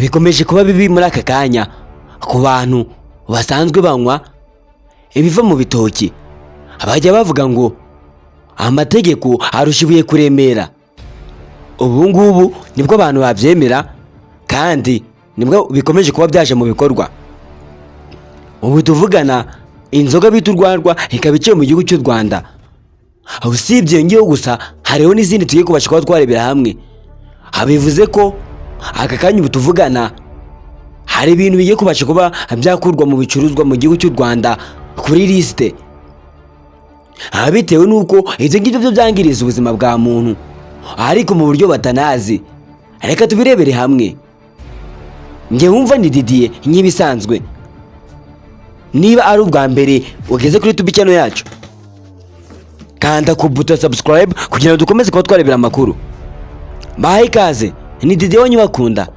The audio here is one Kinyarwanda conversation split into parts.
Bikomeje kuba bibi muri aka kanya ku bantu basanzwe banywa ibiva mu bitoki. Bajya bavuga ngo amategeko arusha ibuye kuremera. Ubu ngubu nibwo abantu babyemera kandi nibwo bikomeje kuba byaje mu bikorwa. Ubu tuvugana, inzoga bita urwarwa ikaba iciwe mu gihugu cy'u Rwanda. Usibye iyo ngiyo gusa, hariho n'izindi tugiye kubasha kuba twarebera hamwe. Bivuze ko aka kanya ubu tuvugana hari ibintu bigiye kubasha kuba byakurwa mu bicuruzwa mu gihugu cy'u Rwanda kuri lisite, bitewe n'uko ibyo ngibyo byo byangiriza ubuzima bwa muntu, ariko mu buryo batanazi. Reka tubirebere hamwe. Njye wumva ni Didier nk'ibisanzwe. Niba ari ubwa mbere ugeze kuri YouTube channel yacu, kanda ku buto subscribe kugira ngo dukomeze kuba twarebera amakuru. Bahaye ikaze, ni Didier wanyu bakunda.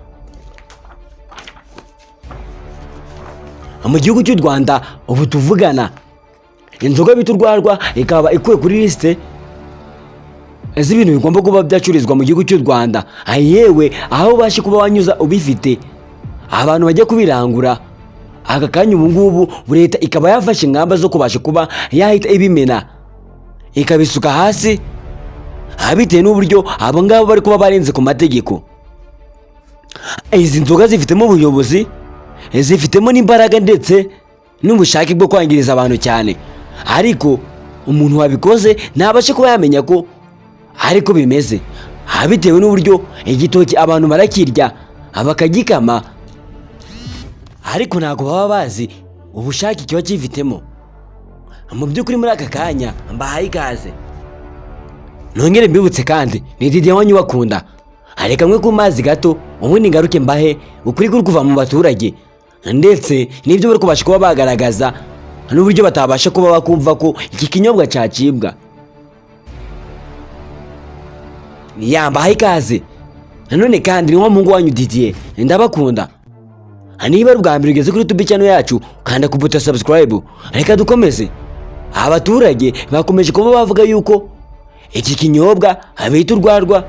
Mu gihugu cy'u Rwanda ubu tuvugana, inzoga bita urwarwa ikaba ikuwe kuri lisite z'ibintu bigomba kuba byacururizwa mu gihugu cy'u Rwanda. Yewe, aho ubashe kuba wanyuza ubifite, abantu bajya kubirangura aka kanya ubu ngubu leta ikaba yafashe ingamba zo kubasha kuba yahita ibimena ikabisuka hasi, bitewe n'uburyo abo ngabo bari kuba barenze ku mategeko. Izi nzoga zifitemo ubuyobozi, zifitemo n'imbaraga ndetse n'ubushake bwo kwangiriza abantu cyane, ariko umuntu wabikoze ntabashe kuba yamenya ko ariko bimeze, bitewe n'uburyo igitoki abantu barakirya bakagikama, ariko ntabwo baba bazi ubushake kiba kifitemo. Mu by'ukuri muri aka kanya mbahaye ikaze, nongere mbibutse kandi ni Didier wanyu bakunda. Reka kamwe ku mazi gato, ubundi ngaruke mbahe ukuri kuri kuva mu baturage ndetse n'ibyo bari kubasha kuba bagaragaza n'uburyo batabasha kuba bakumva ko iki kinyobwa cyacibwa. Yambahaye ikaze nanone kandi ni wa muhungu wanyu Didier, ndabakunda. Niba ari ubwa mbere ugeze kuri YouTube channel yacu, kanda ku buto subscribe. Reka dukomeze. Abaturage bakomeje kuba bavuga yuko iki kinyobwa bita urwarwa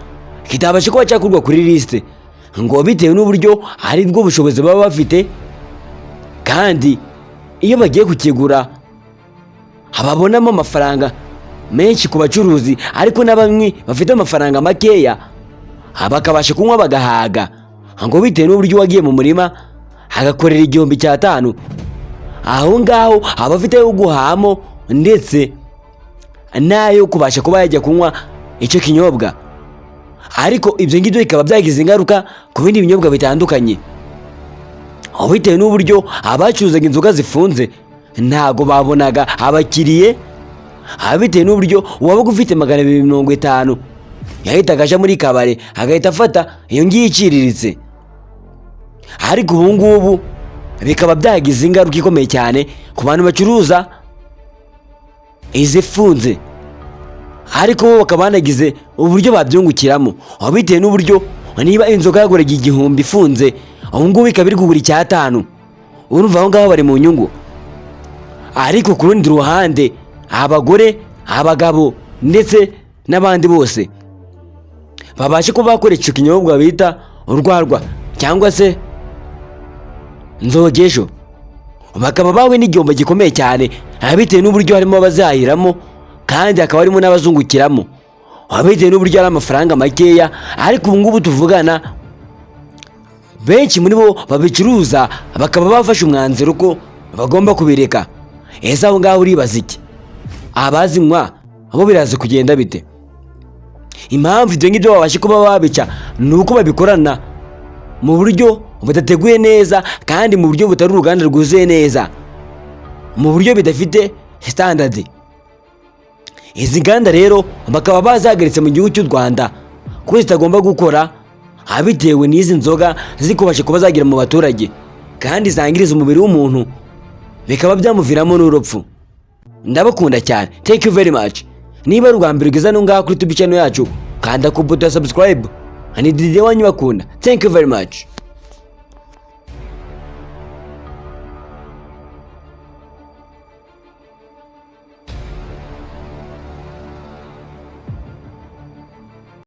kitabasha kuba cyakurwa kuri lisite, ngo bitewe n'uburyo ari bwo bushobozi baba bafite, kandi iyo bagiye kukigura babonamo amafaranga menshi ku bacuruzi, ariko na bamwe bafite amafaranga makeya bakabasha kunywa bagahaga, ngo bitewe n'uburyo wagiye mu murima agakorera 1500, aho ngaho aba afite ayo guhahamo ndetse n'ayo kubasha kuba yajya kunywa icyo kinyobwa. Ariko ibyo ngibyo bikaba byagize ingaruka ku bindi binyobwa bitandukanye, aho bitewe n'uburyo abacuruzaga inzoga zifunze ntago babonaga abakiriye, bitewe n'uburyo uwabaga ufite 250 yahitaga aja muri kabare agahita afata iyo ngiyo iciriritse. Ariko ubu ngubu bikaba byagize ingaruka ikomeye cyane ku bantu bacuruza izifunze, ariko bo bakaba banagize uburyo babyungukiramo, aho bitewe n'uburyo niba inzoga yaguraga 1000 ifunze, ubu ngubu ikaba iri kugura 500, urumva aho ngaho bari mu nyungu. Ariko ku rundi ruhande, abagore, abagabo ndetse n'abandi bose babashe kuba bakoresha icyo kinyobwa bita urwarwa cyangwa se nzogesho, bakaba bawe n'igihombo gikomeye cyane, bitewe n'uburyo harimo abazahiramo kandi hakaba harimo n'abazungukiramo, bitewe n'uburyo ari amafaranga makeya. Ariko ubu ngubu tuvugana, benshi muri bo babicuruza bakaba bafashe umwanzuro ko bagomba kubireka. Ese aho ngaho uribaza iki? Abazinywa bo biraza kugenda bite? Impamvu ibyo ngibyo babasha kuba babica ni uko babikorana mu buryo budateguye neza kandi mu buryo butari uruganda rwuzuye neza, mu buryo bidafite standard. Izi nganda rero bakaba bazihagaritse mu gihugu cy'u Rwanda kuko zitagomba gukora, bitewe n'izi nzoga zikubasha kuba zagera mu baturage kandi zangiriza umubiri w'umuntu bikaba byamuviramo n'urupfu. Ndabakunda cyane, thank you very much. Niba ari ubwa mbere ugeze hano ngaha kuri YouTube channel yacu, kanda ku buto ya subscribe. Ni Didier wanyu bakunda, thank you very much.